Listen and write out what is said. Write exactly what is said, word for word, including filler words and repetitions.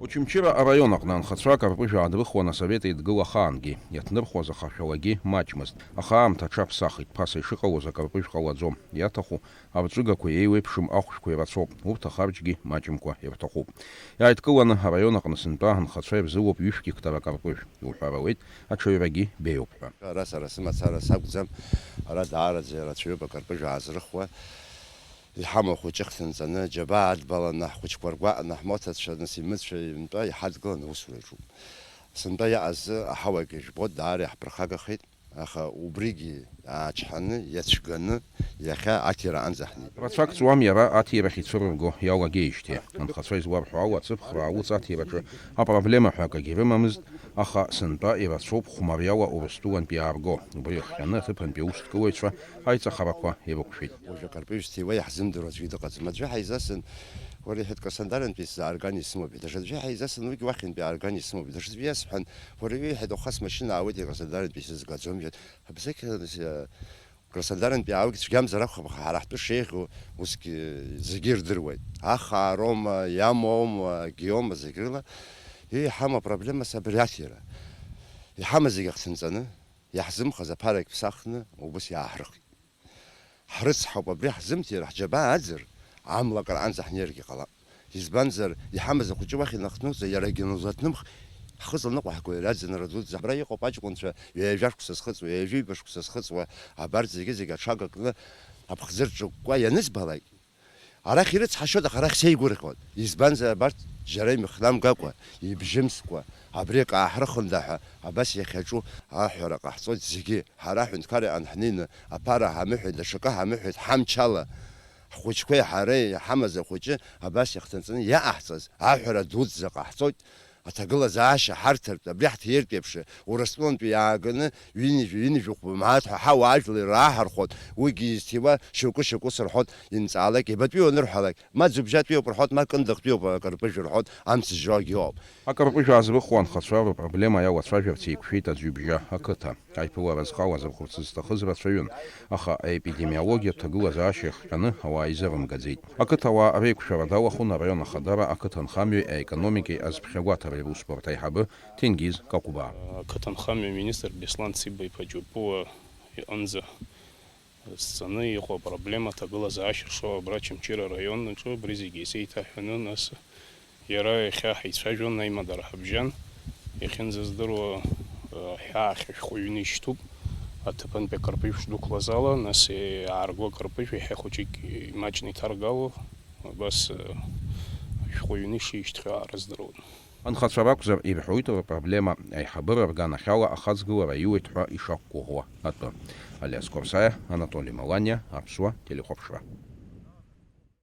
Очамчыра араион аҟны анхацәа акарпыжә аадырхуан асовет еидгыла ахаангьы, иаҭнырхуаз ахашәалагьы маҷмызт, аха аамҭа аҽаԥсахит, ԥаса ишыҟалоз акарпыжә ҟалаӡом, иаҭаху арҵәыгақәа еиуеиԥшым ахәшәқәа ирацәоуп, урҭ ахарџьгьы маҷымкәа ирҭахуп. Иааидкыланы араион аҟны сынтәа анхацәа ирзылоуп ҩышә геқтар акарпыжә, иуҳәар ауеит, аҽаҩрагьы беиоуп ҳәа. Ара сара сымацара сакәӡам, ара даараӡа ирацәаҩуп акарпыжә аазрыхуа. Иҳамоу ахәыҷы хҭынҵаны, џьабаа адбаланы, ҳхәыҷқәа ргәаҟны, ҳмоҭацәа, нас имыцәа, ҩынтәа иҳадгыланы аусура иаҿуп. Сынтәа иаҟаз аҳауагьы жәбоит, даара иаҳԥырхагахеит, аха убригьы аачҳаны, иацәганы, иахьа аҭира анӡа ҳнеит. Рацәак ҵуам иара аҭирахь ицәырырго иалагеижьҭеи. Анхацәа изларҳәо ала, ацыԥхра аалыҵ аҭираҿы апроблема ҳәа акагьы рымамызт, аха сынтәа ирацәоуп хәмариала Урыстәылантәи иаарго. Убри иахҟьаны аҭыԥантәи аусҭгылаҩцәа аиҵахарақәа ирықәшәеит. Уажәы акарпыжә зҭиуа иаҳзымдыруа аӡәгьы дыҟаӡам. Аӡәы ҳаизасын, уара иҳәеит, Краснодартәи сзаарган исымоуп. Даҽаӡәы ҳаизасын, уигьы уахьынтәи аарган исымоуп. Даҽаӡәы иасҳәан, уара иҳәеит, уаха смашьына аауеит, Краснодартәи сызгаӡом, иҳәеит. Абзақь, э, Краснодартәи ааугьы цәгьамзар акәхап, ҳара ҳтәы шеиӷьу усгьы зегьы ирдыруеит. Ахаароума, иамоума, агиома, зегь рыла иҳамоу апроблема абри аҭира. Иҳамаз зегь ахҭынҵаны, иаҳзымхаз аԥарагь ԥсахны убыс иааҳрыхит. Ҳрыцҳауп, абри ҳзымҭир, ҳџьабаа аӡыр, амла акыраанӡа ҳнеиргьы ҟалап. Избанзар, иҳамаз ахәыҷы уахь инахҭнуҵа, иарагьы налзаҭнымх, ҳхы зланыҟәаҳго иара аӡынра дуӡӡа. Абра иҟоуп аҷкәынцәа ҩажәа шықәса зхыҵуа, ҩажәа ҩба шықәса зхыҵуа, абарҭ зегьы-зегьы аҽага кны аԥхӡы рҿыкәкәа ианызбалак, арахь ирыцҳашьоит, аха арахь сеигәырӷьоит. Избанзар, абарҭ џьара имыхнамгакәа, ибжьымскәа, абри акы ааҳрыхында ҳәа абас иахьаҿу аҳәара ҟаҳҵоит зегьы. Ҳара аҳәынҭқарра иҟан ҳнеины, аԥара ҳамыҳәеит, даҽакы ҳамыҳәеит, ҳамчала. Ҳхәыҷқәеи ҳареи иҳамаз ахәыҷы абас иахҭынҵаны иаҟаҳҵаз аҳәара дуӡӡа ҟаҳҵоит. Аҭагылазаашьа ҳарҭартә, абри ҳҭиртә еиԥш, Урыстәылантәи иааганы ҩынҩажәи, ҩынҩажәи хәба мааҭ ҳәа ҳауаажәлар ираҳархәон, уигьы изҭиуа шьоукы-шьоукы сырҳәоит, инҵаалак, ибатәиу анырҳәалак, ма Ӡыбжьатәиоуп рҳәоит, ма Кындыӷтәиоуп акарпыжә рҳәоит, амц зжьо агьоуп. Акарпыжә аазрыхуа анхацәа рпроблема иалацәажәарц еиқәшәеит аӡҩыбжьа ақыҭа. Аиԥылара зҟалаз рхәарц зҭахыз рацәаҩын, аха аепидемиологиатә ҭагылазаашьа иахҟьаны ауаа изырымгаӡеит. Ақыҭауаа реиқәшәара далахәын араион ахадара ақыҭанхамҩеи аекономикеи азԥхьагәаҭареи русбарҭа аиҳабы Ҭенгиз Какәбаа. Ақыҭанхамҩа министр Беслан Циба-иԥа Џьопуа иҟынӡа зцаны иҟоу апроблема аҭагылазаашьа шоу абра Очамчыра араион аҿы абри зегьы еизеиҭаҳәаны, нас иара иахьа ҳаицәажәон, аимадара ҳабжьан, иахьынӡаздыруа, аҳәаа ахьышәҟәы ҩны ишьҭуп, аҭыԥантәи акарпыжә шдәықәлаз ала, нас иаарго акарпыжә иахьа хәыҷык имаҷны иҭаргало, абас ашәҟәы ҩны ишишьҭхьоу аараздыруан. Анхацәа ракәзар, ирҳәоит рпроблема аиҳабыра рганахьала ахаҵгылара аиуеит ҳәа ишақәгәыӷуа атәы. Алиас Қәарсаиа, Анатоли Маланиа, Аԥсуа телехәаԥшра.